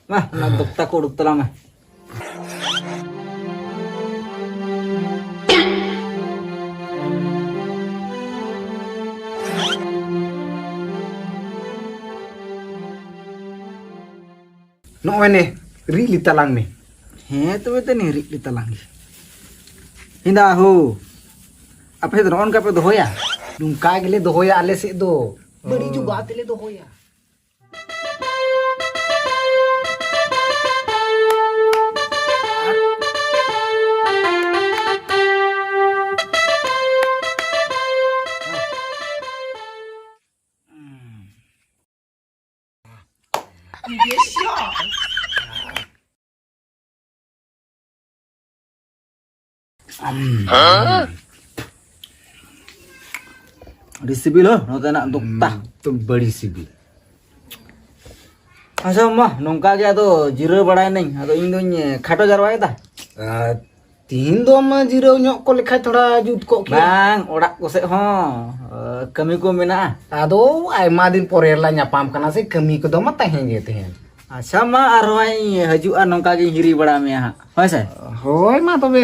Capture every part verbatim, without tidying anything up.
ᱢᱟ, ᱚᱱᱟ ᱫᱚᱠᱛᱟ ᱠᱚ ᱩᱰᱩᱠ ᱛᱟᱞᱟᱝ ᱢᱮ᱾ ᱱᱚᱜᱼᱚᱭ ᱱᱮ, ᱨᱤᱫ ᱞᱮ ᱛᱟᱞᱟᱝ ᱢᱮ᱾ ᱦᱮᱸ, ᱛᱚᱵᱮ ᱛᱮ ᱱᱮ, ᱨᱤᱫ ᱞᱮ ᱛᱟᱞᱟᱝ ᱜᱮ᱾ ᱦᱮᱸᱫᱟ ᱦᱳ, ᱟᱯᱮ ᱥᱮᱫ ᱫᱚ ᱱᱚᱜᱼᱚ ᱱᱚᱝᱠᱟ ᱯᱮ ᱫᱚᱦᱚᱭᱟ? ᱱᱚᱝᱠᱟ ᱜᱮᱞᱮ ᱫᱚᱦᱚᱭᱟ ᱟᱞᱮ ᱥᱮᱫ ᱫᱚ᱾ ᱵᱟᱹᱲᱤᱡ ᱡᱩᱜᱟ ᱛᱮᱞᱮ ᱫᱚᱦᱚᱭᱟ᱾ ᱟᱹᱰᱤ ᱥᱤᱵᱤᱞ ᱦᱳ, ᱱᱚᱛᱮᱱᱟᱜ ᱫᱚᱠᱛᱟ᱾ ᱦᱩᱸ, ᱛᱚ ᱵᱟᱹᱲᱤ ᱥᱤᱵᱤᱞ᱾ ᱟᱪᱪᱷᱟ ᱢᱟ, ᱱᱚᱝᱠᱟ ᱜᱮ ᱟᱫᱚ ᱡᱤᱨᱟᱹᱣ ᱵᱟᱲᱟᱭᱮᱱᱟᱹᱧ᱾ ᱟᱫᱚ ᱤᱧ ᱫᱚᱧ ᱠᱷᱟᱴᱚ ᱡᱟᱨᱣᱟᱭᱮᱫᱟ᱾ ᱟᱨ ᱛᱤᱦᱤᱧ ᱫᱚ ᱢᱟ ᱡᱤᱨᱟᱹᱣ ᱧᱚᱜ ᱠᱚ ᱞᱮᱠᱷᱟᱡ ᱛᱷᱚᱲᱟ ᱡᱩᱛ ᱠᱚᱜ ᱠᱮᱭᱟ᱾ ᱵᱟᱝ, ᱚᱲᱟᱜ ᱠᱚᱥᱮᱫ ᱦᱚᱸ, ᱟᱹ, ᱠᱟᱹᱢᱤ ᱠᱚ ᱢᱮᱱᱟᱜᱼᱟ᱾ ᱟᱫᱚ ᱟᱭᱢᱟ ᱫᱤᱱ ᱯᱚᱨᱮ ᱞᱟᱝ ᱧᱟᱯᱟᱢ ᱠᱟᱱᱟ ᱥᱮ, ᱠᱟᱹᱢᱤ ᱠᱚᱫᱚ ᱢᱟ ᱛᱟᱦᱮᱸ ᱜᱮ ᱛᱟᱦᱮᱸᱱ᱾ ᱟᱪᱪᱷᱟ ᱢᱟ, ᱟᱨᱦᱚᱸ ᱦᱟᱸᱜ ᱤᱧ ᱦᱤᱡᱩᱜᱼᱟ, ᱱᱚᱝᱠᱟ ᱜᱤᱧ ᱦᱤᱨᱤ ᱵᱟᱲᱟ ᱢᱮᱭᱟ ᱦᱟᱸᱜ, ᱦᱳᱭ ᱥᱮ? ᱦᱳᱭ ᱢᱟ ᱛᱚᱵᱮ᱾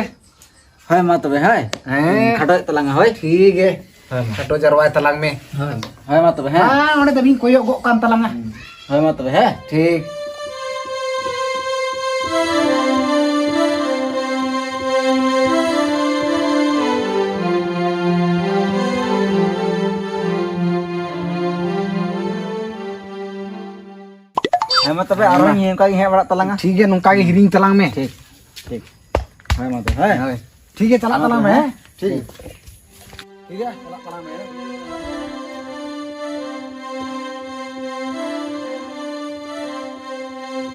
ᱦᱳᱭ ᱢᱟ ᱛᱚᱵᱮ, ᱦᱳᱭ᱾ ᱦᱮᱸ᱾ ᱠᱷᱟᱴᱚᱭᱮᱫ ᱛᱟᱞᱟᱝᱟ, ᱦᱳᱭ᱾ ᱴᱷᱤᱠ ᱜᱮ᱾ ᱦᱳᱭ ᱢᱟ᱾ ᱠᱷᱟᱴᱚ ᱡᱟᱨᱣᱟᱭ ᱛᱟᱞᱟᱝ ᱢᱮ᱾ ᱦᱳᱭ ᱢᱟ᱾ ᱦᱳᱭ ᱢᱟ ᱛᱚᱵᱮ, ᱦᱮᱸ᱾ ᱦᱮᱸ, ᱚᱸᱰᱮ ᱫᱚ ᱵᱤᱱ ᱠᱚᱭᱚᱜ ᱜᱚᱜ ᱠᱟᱱ ᱛᱟᱞᱟᱝᱟ᱾ ᱦᱳᱭ ᱢᱟ ᱛᱚᱵᱮ, ᱦᱮᱸ᱾ ᱴᱷᱤᱠ᱾ ᱦᱮᱸ ᱢᱟ ᱛᱚᱵᱮ, ᱦᱮᱸ ᱟᱨᱦᱚᱸ ᱢᱟ᱾ ᱱᱚᱝᱠᱟ ᱜᱮ ᱦᱮᱡ ᱵᱟᱲᱟᱜ ᱛᱟᱞᱟᱝᱟ᱾ ᱴᱷᱤᱠ ᱜᱮᱭᱟ, ᱱᱚᱝᱠᱟ ᱜᱮ ᱦᱤᱨᱤᱧ ᱛᱟᱞᱟᱝ ᱢᱮ᱾ ᱴᱷᱤᱠ, ᱴᱷᱤᱠ᱾ ᱦᱳᱭ ᱢᱟ ᱛᱚᱵᱮ, ᱦᱮᱸ᱾ ᱦᱳᱭ᱾ ᱴᱷᱤᱠ ᱜᱮᱭᱟ, ᱪᱟᱞᱟᱜ ᱦᱮᱸ ᱢᱟ ᱛᱟᱞᱟᱝ ᱛᱚᱵᱮ, ᱢᱮ, ᱦᱮᱸ? ᱦᱮᱸ? ᱴᱷᱤᱠ᱾ ᱴᱷᱤᱠ ᱜᱮᱭᱟ, ᱪᱟᱞᱟᱜ ᱛᱟᱞᱟᱝ ᱢᱮ᱾